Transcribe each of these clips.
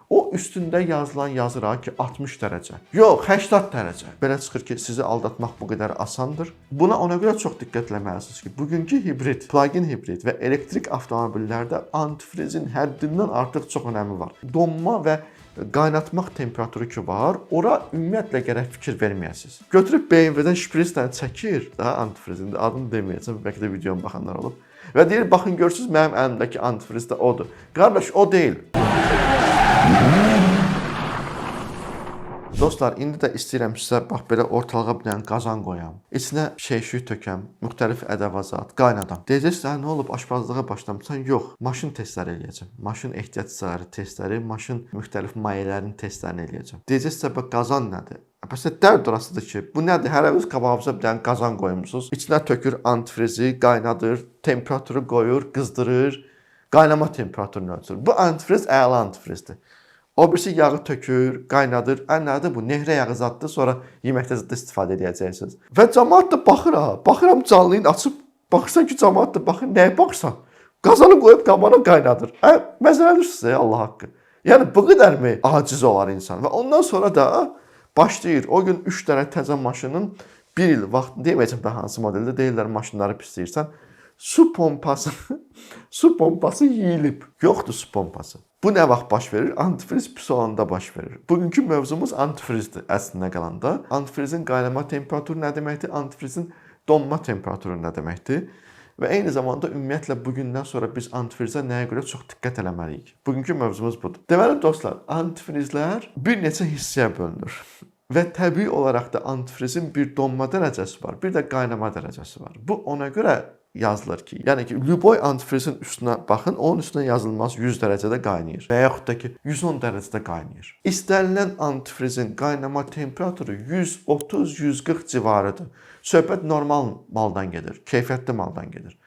O üstündə yazılan yazır ha ki 60 dərəcə. Yox, 80 dərəcə. Belə çıxır ki, sizi aldatmaq bu qədər asandır. Buna ona görə çox diqqət etməlisiniz ki, bugünkü hibrid, plug-in hibrid və elektrik avtomobillərdə antifrizin həddindən artıq çox önəmi var. Donma və qaynatmaq temperaturu ki var, ora ümumiyyətlə gərək fikir verməyəsiniz. Götürüb BMW-dən şprislə çəkir, daha antifrizin adını deməyəcəm, bəlkə də videoma baxanlar olub. Və deyir, baxın görürsüz mənim əlimdəki antifriz də odur. Qardaş, o deyil. Dostlar, indi də istəyirəm sizə bax belə ortalığa bir dənə qazan qoyam. İçinə şey-şüy tökəm, müxtəlif ədəvazat, qaynadam. Deyəcəksiniz, "Hə, nə olub, aşpazlığa başlamısan?" Yox, maşın testləri eləyəcəm. Maşın ehtiyat hissələri testləri, maşın müxtəlif mayələrin testlərini eləyəcəm. Deyəcəksiniz, bəs qazan nədir? Bəs dərd orasıdır ki, bu nədir? Hərəniz qabağınıza bir dənə qazan qoymusunuz. İçinə tökür antifrizi, qaynadır, temperaturu qoyur, qızdırır, qaynama temperaturunu ölçür. Bu antifriz əla antifrizdir. O birisi yağı tökür, qaynadır. Ə nədir bu? Nehrə yağı zaddır, sonra yeməkdə zadda istifadə edəcəksiniz. Və camaat da baxır ha. Baxıram canlı yayın açıb, baxırsan ki, camaat da baxır. Nəyə baxırsan? Qazanı qoyub qabana qaynadır. Ə, məzələnirsiniz Allah haqqı. Yəni bu qədərmi aciz olar insan? Və ondan sonra da başlayır. O gün 3 dənə təzə maşının bir il vaxt deməyəcəm də hansı modeldə deyirlər maşınları pisləyirsən. Su pompası su pompası yeyilib. Yoxdur su pompası. Bu nə vaxt baş verir? Antifriz pis olanda baş verir. Bugünkü mövzumuz antifrizdir əslində qalanda. Antifrizin qaynama temperaturu nə deməkdir? Antifrizin donma temperaturu nə deməkdir? Və eyni zamanda ümumiyyətlə bugündən sonra biz antifrizə nəyə görə çox diqqət eləməliyik? Bugünkü mövzumuz budur. Deməli dostlar, antifrizlər bir neçə hissəyə bölünür. Və təbii olaraq da antifrizin bir donma dərəcəsi var, bir də qaynama dərəcəsi var. Bu ona görə yazılır ki, yəni ki, lüboy antifrizin üstünə baxın, onun üstünə yazılmaz 100 dərəcədə qaynayır və yaxud da ki, 110 dərəcədə qaynayır. İstənilən antifrizin qaynama temperaturu 130-140 civarıdır. Söhbət normal maldan gedir, keyfiyyətli maldan gedir.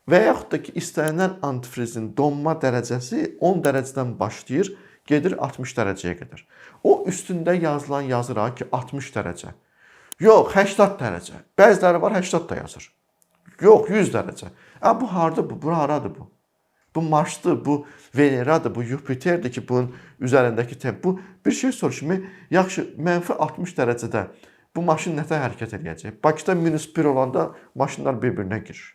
Və yaxud da ki, istənilən antifrizin donma dərəcəsi 10 dərəcədən başlayır, gedir 60 dərəcəyə qədər. O üstündə yazılan yazır ha ki, 60 dərəcə. Yox, 80 dərəcə. Bəziləri var 80 da yazır. Yox, 100 dərəcə. Ə, bu harda bu? Bu haradır bu? Bu Marsdır, bu Veneradır, bu Yupiterdir ki, bunun üzərindəki temp. Bu bir şey soruşum. Yaxşı, mənfi 60 dərəcədə bu maşın nətər hərəkət eləyəcək? Bakıda -1 olanda maşınlar bir-birinə girir.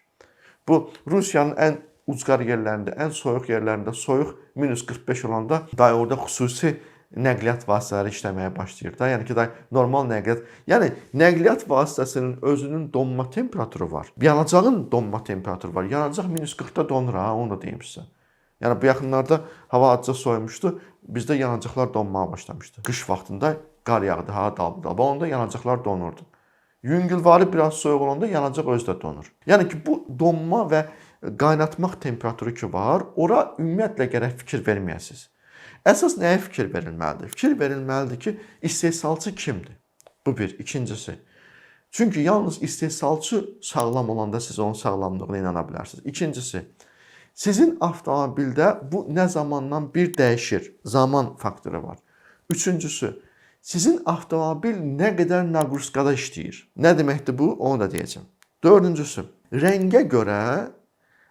Bu Rusiyanın ən ucqar yerlərində, ən soyuq yerlərində soyuq -45 olanda day orada xüsusi nəqliyyat vasitələri işləməyə başlayır da. Yəni ki, day normal nəqliyyat, yəni nəqliyyat vasitəsinin özünün donma temperaturu var. Yanacağın donma temperaturu var. Yanacaq -40-da donur ha, onu da deyim sizə. Yəni bu yaxınlarda hava azca soyumuşdu. Bizdə yanacaqlar donmağa başlamışdı. Qış vaxtında qar yağdı ha dalba-dalba. Onda yanacaqlar donurdu. Yüngülvari biraz soyuq olanda yanacaq özü də donur. Yəni ki, bu donma və qaynatmaq temperaturu ki var, ora ümumiyyətlə gərək fikir verməyəsiniz. Əsas nəyə fikir verilməlidir? Fikir verilməlidir ki, istehsalçı kimdir? Bu bir. İkincisi, çünki yalnız istehsalçı sağlam olanda siz onun sağlamlığına inana bilərsiniz. İkincisi, sizin avtomobildə bu nə zamandan bir dəyişir. Zaman faktoru var. Üçüncüsü, sizin avtomobil nə qədər naqruskada işləyir. Nə deməkdir bu? Onu da deyəcəm. Dördüncüsü, rəngə görə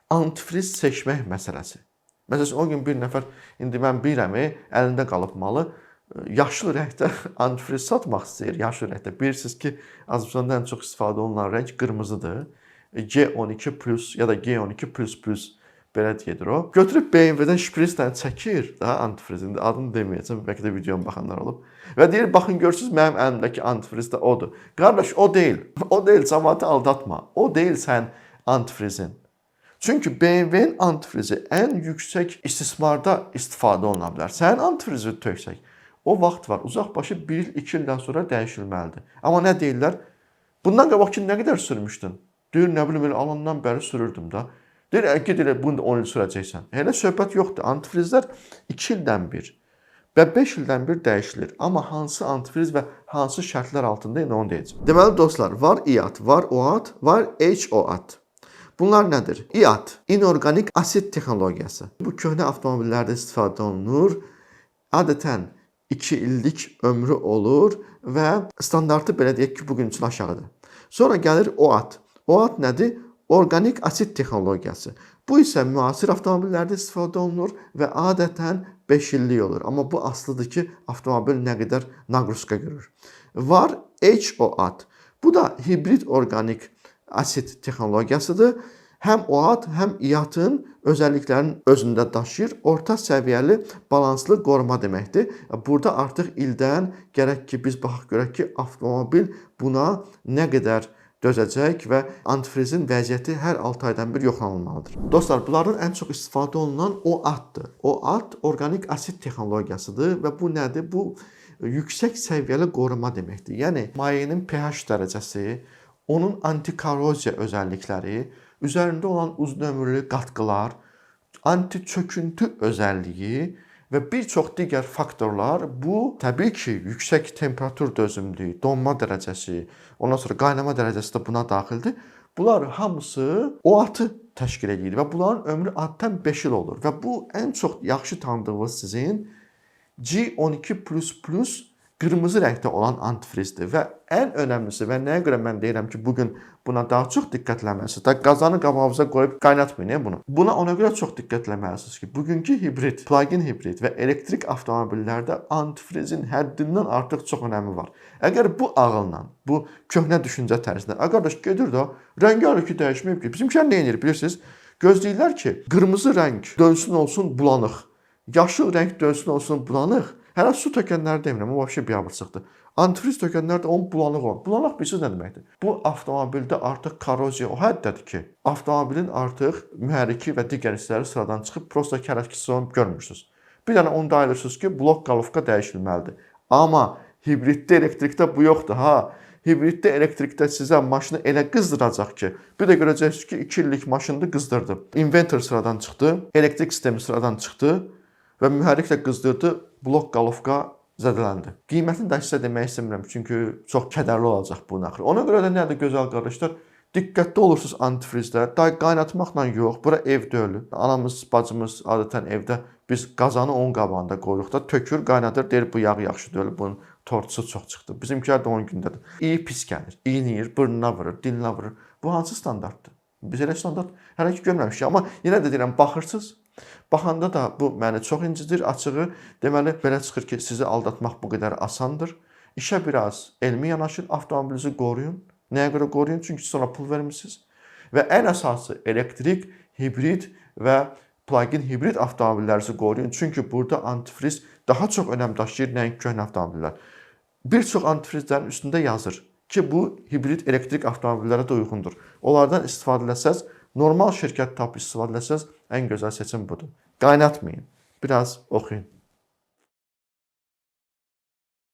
antifriz seçmək məsələsi. Məsələn, o gün bir nəfər, indi mən bilirəm, əlində qalıb malı, yaşıl rəngdə antifriz satmaq istəyir, yaşıl rəngdə. Bilirsiniz ki, Azərbaycanda ən çox istifadə olunan rəng qırmızıdır. G12 plus ya da G12 plus plus belə gedir o. Götürüb BMW-dən şprislə çəkir da antifrizin adını deməyəcəm, bəlkə də videoma baxanlar olub. Və deyir, baxın görürsüz mənim əlimdəki antifriz də odur. Qardaş, o deyil. O deyil, camaatı aldatma. O deyil sən antifrizin. Çünki BMW-nin antifrizi ən yüksək istismarda istifadə oluna bilər. Sənin antifrizi töksək, o vaxt var. Uzaq başı 1 il, 2 ildən sonra dəyişilməlidir. Amma nə deyirlər? Bundan qabaq ki, nə qədər sürmüşdün? Deyir, nə bilim, elə alandan bəri sürürdüm də. Deyir, ged elə bunu da 10 il sürəcəksən. Elə söhbət yoxdur. Antifrizlər 2 ildən bir və 5 ildən bir dəyişilir. Amma hansı antifriz və hansı şərtlər altında indi onu deyəcəm. Deməli dostlar, var İAT, var OAT, var HOAT. Bunlar nədir? İAT, inorqanik asid texnologiyası. Bu köhnə avtomobillərdə istifadə olunur. Adətən 2 illik ömrü olur və standartı belə deyək ki, bugün üçün aşağıdır. Sonra gəlir OAT. OAT nədir? Orqanik asid texnologiyası. Bu isə müasir avtomobillərdə istifadə olunur və adətən 5 illik olur. Amma bu asılıdır ki, avtomobil nə qədər naqruzka görür. Var HOAT. Bu da hibrid orqanik asid texnologiyasıdır. Həm OAT, həm İAT-ın özəlliklərini özündə daşıyır. Orta səviyyəli balanslı qoruma deməkdir. Burada artıq ildən gərək ki, biz baxaq görək ki, avtomobil buna nə qədər dözəcək və antifrizin vəziyyəti hər 6 aydan bir yoxlanılmalıdır. Dostlar, bunlardan ən çox istifadə olunan OAT-dır. OAT orqanik asid texnologiyasıdır və bu nədir? Bu yüksək səviyyəli qoruma deməkdir. Yəni mayenin pH dərəcəsi, onun antikorroziya özəllikləri, üzərində olan uzunömürlü qatqılar, anti-çöküntü özəlliyi və bir çox digər faktorlar bu təbii ki, yüksək temperatur dözümlülüyü, donma dərəcəsi, ondan sonra qaynama dərəcəsi də buna daxildir. Bunlar hamısı OAT-ı təşkil edir və bunların ömrü adətən 5 il olur və bu ən çox yaxşı tanıdığınız sizin G12++ qırmızı rəngdə olan antifrizdir və ən önəmlisi və nəyə görə mən deyirəm ki, bu gün buna daha çox diqqətləməlisiniz. Da qazanı qabağınıza qoyub qaynatmayın bunu. Buna ona görə çox diqqətləməlisiniz ki, bugünkü hibrid, plug-in hibrid və elektrik avtomobillərdə antifrizin həddindən artıq çox önəmi var. Əgər bu ağılla, bu köhnə düşüncə tərzində, "Ay qardaş, gedir də, rəngi hələ ki dəyişməyib ki." Bizimkilər nə edir bilirsiniz? Gözləyirlər ki, qırmızı rəng dönsün olsun bulanıq, yaşıl rəng dönsün olsun bulanıq. Hələ su tökənləri demirəm, o vəbşə biabırçılıqdır. Antifriz tökənlər də onun bulanıq olur. Bulanıq bilirsiniz nə deməkdir? Bu avtomobildə artıq korroziya o həddədir ki, avtomobilin artıq mühərriki və digər hissələri sıradan çıxıb, prosta kələşkisi görmürsünüz. Bir dənə onu da ayırırsınız ki, blok qalovka dəyişilməlidir. Amma hibriddə, elektrikdə bu yoxdur ha. Hibriddə, elektrikdə sizə maşını elə qızdıracaq ki, bir də görəcəksiniz ki, 2 illik maşındır, qızdırdı. İnventor sıradan çıxdı, elektrik sistemi sıradan çıxdı və mühərrik də qızdırdı, blok qalovka zədələndi. Qiymətini də sizə demək istəmirəm, çünki çox kədərli olacaq bunun axırı. Ona görə də nədir gözəl qardaşlar? Diqqətli olursunuz antifrizdə. Day qaynatmaqla yox, bura ev deyil. Anamız, bacımız adətən evdə biz qazanı onun qabağında qoyuruq da, tökür, qaynadır, deyir bu yağ yaxşı deyil, bunun tortusu çox çıxdı. Bizimkilər də 10 gündədir. İyi pis gəlir, iyniyir, burnuna vurur, dilinə vurur. Bu hansı standartdır? Biz elə standart hələ ki görməmişik, amma yenə də deyirəm, baxırsınız. Baxanda da bu məni çox incidir açığı. Deməli belə çıxır ki, sizi aldatmaq bu qədər asandır. İşə biraz elmi yanaşın, avtomobilinizi qoruyun. Nəyə görə qoruyun? Çünki sonra pul vermisiniz. Və ən əsası elektrik, hibrid və plug-in hibrid avtomobillərinizi qoruyun. Çünki burada antifriz daha çox önəm daşıyır nəinki köhnə avtomobillər. Bir çox antifrizlərin üstündə yazır ki, bu hibrid elektrik avtomobillərə də uyğundur. Onlardan istifadə eləsəz, normal şirkət tapıb istifadə eləsəz, ən gözəl seçim budur. Qaynatmayın. Biraz oxuyun.